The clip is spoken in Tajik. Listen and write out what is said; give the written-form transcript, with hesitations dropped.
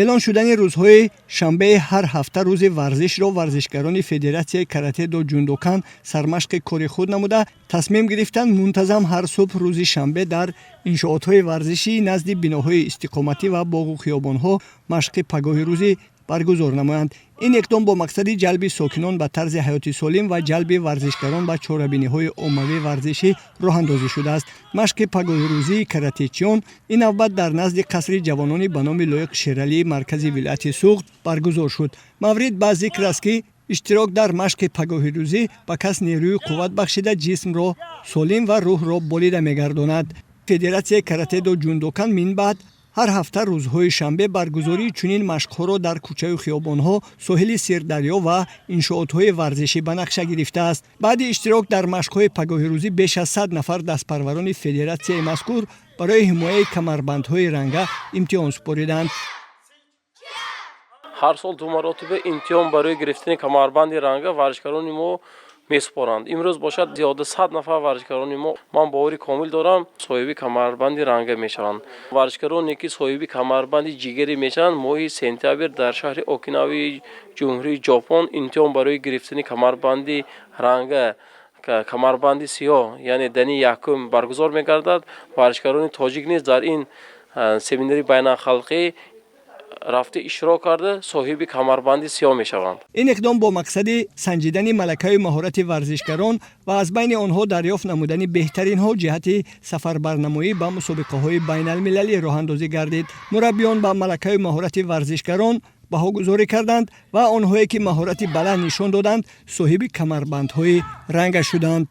Эълон шудани рӯзҳои шанбеи ҳар ҳафта рӯзи варзишро варзишгарони Федератсияи карате-до ҷундокан сармашқи кори худ намуда, тасмим гирифтанд, мунтазам ҳар субҳ рӯзи шанбе дар иншоотҳои варзишӣ назди биноҳои истиқоматӣ ва боғу хиёбонҳо машқи пагоҳи рӯзӣ баргузор намоянд. Ин иқдом бо мақсади ҷалби сокинон ба тарзи ҳаёти солим ва ҷалби варзишгарон ба чорабиниҳои оммавии варзишӣ роҳандозӣ шудааст. Машқи пагоҳирӯзии каратечиён ин навбат дар назди қасри ҷавонони ба номи Лоиқ Шералии маркази вилояти Суғд баргузор шуд. Маврид ба зикр аст, ки иштирок дар машқи пагоҳирӯзӣ ба кас нерӯю қувват бахшида, ҷисмро солим ва рӯҳро болида мегардонад. Федератсияи карате-до ҷундокан минбаъд ҳар ҳафта рӯзҳои шанбе баргузории чунин машқҳоро дар кӯчаю хиёбонҳо, соҳили Сирдарё ва иншоотҳои варзишӣ ба нақша гирифтааст. Баъди иштирок дар машқҳои пагоҳирӯзӣ беш аз 100 нафар дастпарварони федератсияи мазкур барои ҳимояи камарбандҳои ранга имтиҳон супориданд. Ҳар сол ду маротиба имтиҳон барои гирифтани камарбанди ранга варзишгарони мо месупоранд. Имрӯз бошад, зиёда 100 нафар варзишгарони мо, ман бовари комил дорам, соҳиби камарбанди ранга мешаванд. Варзишгароне, ки соҳиби камарбанди ҷигарӣ мешаванд, моҳи сентябр дар шаҳри Окинави Ҷумҳурии Ҷопон имтиҳон барои гирифтани камарбанди ранга, камарбанди сиёҳ, яъне дани якум баргузор мегардад. Варзишгарони тоҷик низ дар ин семинари байналхалқӣ рафта иштирок карда, соҳиби камарбанди сиёҳ мешаванд. Ин иқдом бо мақсади санҷидани малакаю маҳорати варзишгарон ва аз байни онҳо дарёфт намудани беҳтаринҳо ҷиҳати сафарбарнамоӣ ба мусобиқаҳои байналмилалӣ роҳандозӣ гардид. Мураббиён ба малакаю маҳорати варзишгарон баҳогузорӣ карданд ва онҳое, ки маҳорати баланд нишон доданд, соҳиби камарбандҳои ранга шуданд.